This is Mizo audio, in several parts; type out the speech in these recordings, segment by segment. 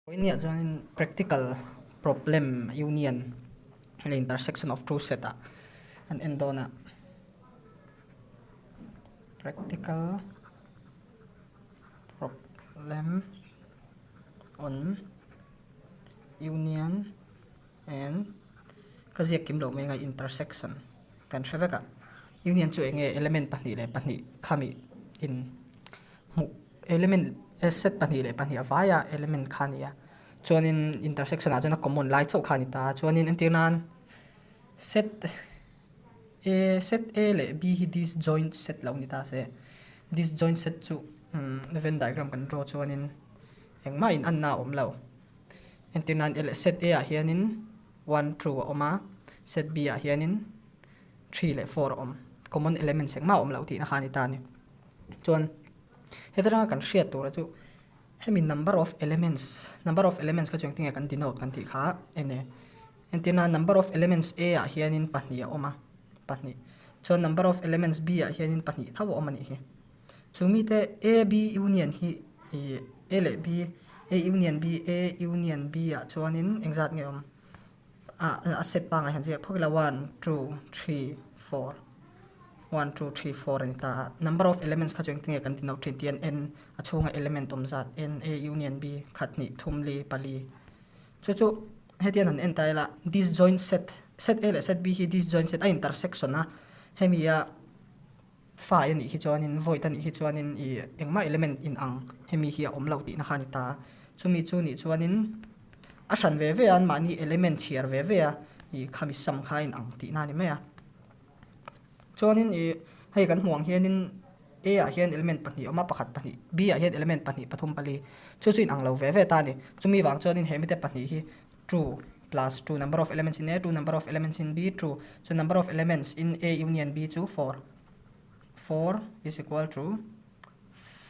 Vawinia chuanin practical problem union leh intersection of two set ah an en dawn a, practical problem on union and ka ziak kim loh mai anga intersection kan hre vek a, union chu eng nge element 2 leh 2 khami in hmuh element set 2 leh 2 a vaia element kha a ni a, chuanin intersection ah chuan a common lai chauh kha a ni ta a, chuanin entir nan set A set A leh B hi disjoint set lo ni ta se, disjoint set chu Venn diagram kan draw chuanin engmah in anna a awm lo, entir nan set A ah hianin one two a awm a, set B ah hianin three leh four a awm, common elements engmah a awm loh tihna kha a ni ta a ni. Chuan heta tanga kan hriat tura chu hemi number of elements number of elements kha chu engtin nge kan denote kan tih kha en e. Entirna number of elements A ah hianin pahnih a awm a, pahnih. Chuan number of elements B ah hianin pahnih tho a awm a nih hi. Chu mite A B union hi ih A leh B A union B A union B ah chuanin engzat nge awm? Ah a set pangai han ziak phawk ila one two three four one two three four a ni ta a number of elements kha chu engtin nge kan ti no thin tihian n a chhunga element awm zat n a union b khat hnih thum li pali chu chu hetiang han en ta ila disjoint set set a leh set b hi disjoint set a intersection a hemi a fai a nih hi chuanin void a nih hi chuanin ih engmah element in ang hemi hi a awm loh tihna kha a ni ta a, chumi chu nih chuanin a hran ve ve a anmahni element chhiar ve ve a ih khami sum kha a in ang tihna a ni mai a, chuanin ih hei kan hmuh ang hianin A ah hian element pahnih a awm a pakhat pahnih B ah hian element pahnih pathum pali chu chu in ang lo ve ve ta a ni, chumi vang chuanin he mite pahnih hi two plus two number of elements in A two number of elements in B two chu number of elements in A union B chu four four is equal to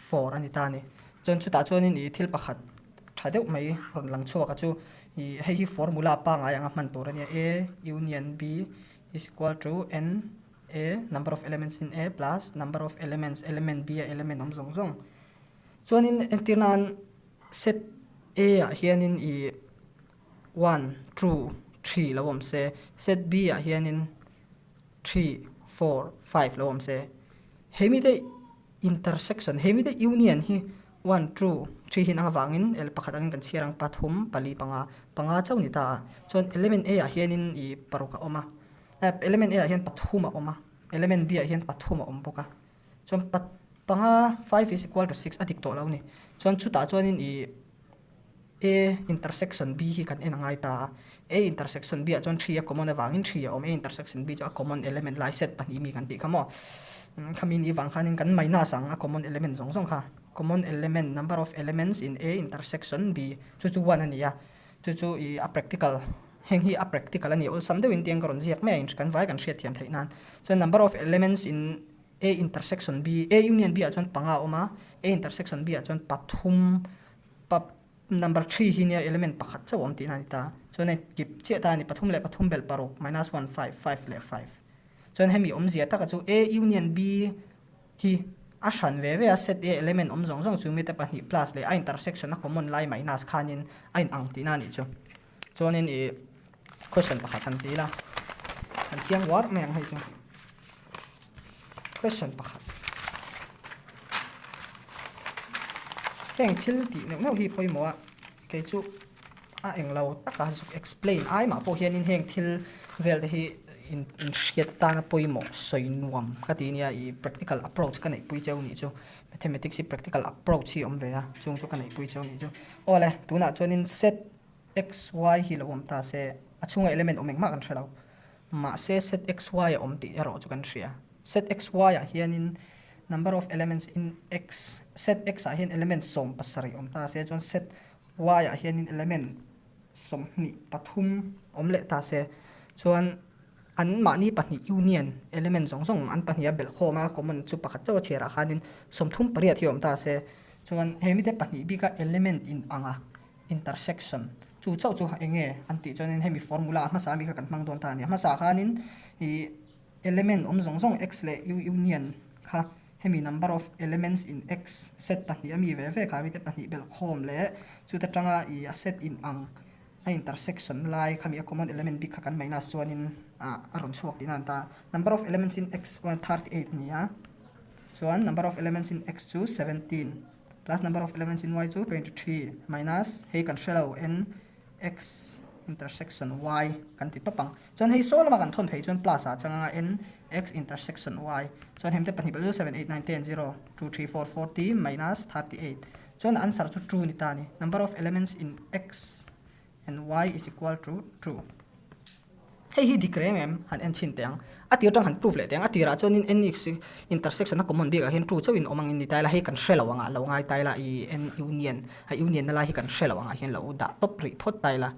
four a ni ta a ni chuan chutah chuanin ih thil pakhat tha deuh mai rawn lang chhuak a chu ih hei hi formula pangngai anga hman tur a nia A union B is equal to n A number of elements in A plus number of elements element B a element awm zawng zawng chuanin entir nan set A ah hianin ih one two three lo awm se set B ah hianin three four five lo awm se he mite intersection he mite union hi one two three hi an avangin el pakhat angin kan chhiar ang pathum pali panga panga chauh a ni ta a chuan element A ah hianin ih paruk a awm a element A ah hian pathum a awm a element B ah hian pathum a awm bawk a chuan pa panga five is equal to six a dik tawh lo a ni chuan chutah chuanin ih A intersection B hi kan en a ngai ta a, A intersection B ah chuan three a common avangin three a awm, A intersection B chu a common element lai set pahnih mi kan tih kha maw, khami ni vang khanin kan minus ang a common element zawng zawng kha, common element number of elements in A intersection B chu chu one a ni a, chu chu ih a practical heng hi a practical a ni awlsam deuhin tiang ka rawn ziak mai a in kan vai kan hriatthiam theih nan, chuan number of elements in A intersection B, A union B ah chuan panga a awm a, A intersection B ah chuan pathum pa number three hi nia element pakhat chauh a awm tihna a ni ta. Chuan hei kip chiah ta a ni pathum leh pathum belh paruk minus one five five leh five. Chuan hemi awmzia taka chu A union B hi a hran ve ve a set A element awm zawng zawng chu mite pahnih plus leh a intersection a common lai minus khanin a in ang tihna a nih chu. Chuanin ih question pakhat han ti ila kan chiang uar mai ang hei chu. Question pakhat heng thil tih neuh neuh hi pawimawh a kei chu a englo taka zuk explain ai mah pawh hianin heng thil vel te hi in inhriat tana pawimawh sawi nuam ka ti nia ih practical approach ka neihpui cheu nih chu mathematics hi practical approach hi a awm ve a chung chu ka neihpui cheu nih chu awle tunah chuanin set x y hi lo awm ta se a chhunga element awm engmah kan hre lo. Mahse set x y a awm tih erawh chu kan hria. Set x y ah hianin number of elements in x, set x ah hian element 17 awm ta se chuan set y ah hianin element 23 awm leh ta se chuan an mahni pahnih union element zawng zawng an pahnih a belh khawm a common chu pakhat chauh a chhiar ah khanin 38 hi awm ta se chuan he mite pahnih bika element in ang a intersection chu chauh chu eng nge an tih chuanin hemi formula a hmasa ami kha kan hmang dawn ta a ni. A hmasa khanin ih element awm zawng zawng x leh u union kha Hemi number of elements in X set pahnih a mi ve ve kha mite pahnih belh khawm leh chuta tanga i a set in ang a intersection lai khami a common element bik kha kan minus chuanin ah a rawn chhuak tihna a ni ta. Number of elements in X 138 a ni a, chuan number of elements in X chu 17 plus number of elements in Y chu 23 minus hei kan hre lo n x intersection y kan ti tawp ang. Chuan hei saw lama kan thawn phei chuan plus ah chang anga n x intersection y chuan hemte pahnih belh chu 7 8 9 10 0 2 3 4 40 minus 38 chuan a answer chu 2 ni ta a ni. Number of elements in x and y is equal to 2. Hei hi dik reng em? Han en chhin teh ang. A tir atang han proof leh teh ang. A tirah chuanin n x intersection a common bikah hian 2 chauhin awm angin ni ta ila hei kan hre lo ang a, lo ngai ta ila i n union a union na lai hi kan hre lo ang ah hian lo dah tawp rih phawt ta ila.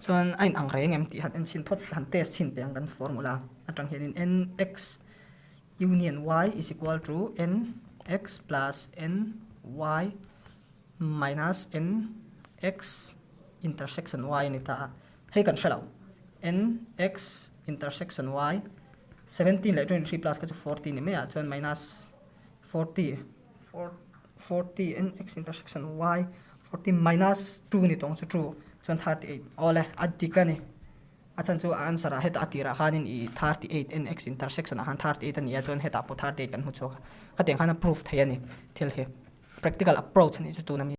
Chuan a inang reng em tih han en chhin phawt, han test chhin teh ang kan formula atang hianin n x union y is equal to n x plus n y minus n x intersection y a ni ta a, hei kan hre lo n x intersection y 17 leh 23 plus kha chu 40 ni mai ah chuan minus 40 40 n x intersection y 40 minus 2 ni tawng chu 2 chuan 38 awle a dik a ni. A chhan chu a answer ah hetah a tirah khanin ih 38 n x intersection ah khan 38 a ni a chuan hetah pawh 38 kan hmu chhuak a, khatiang khan a proof thei a ni thil hi. Practical approach a nih chu tuna mi.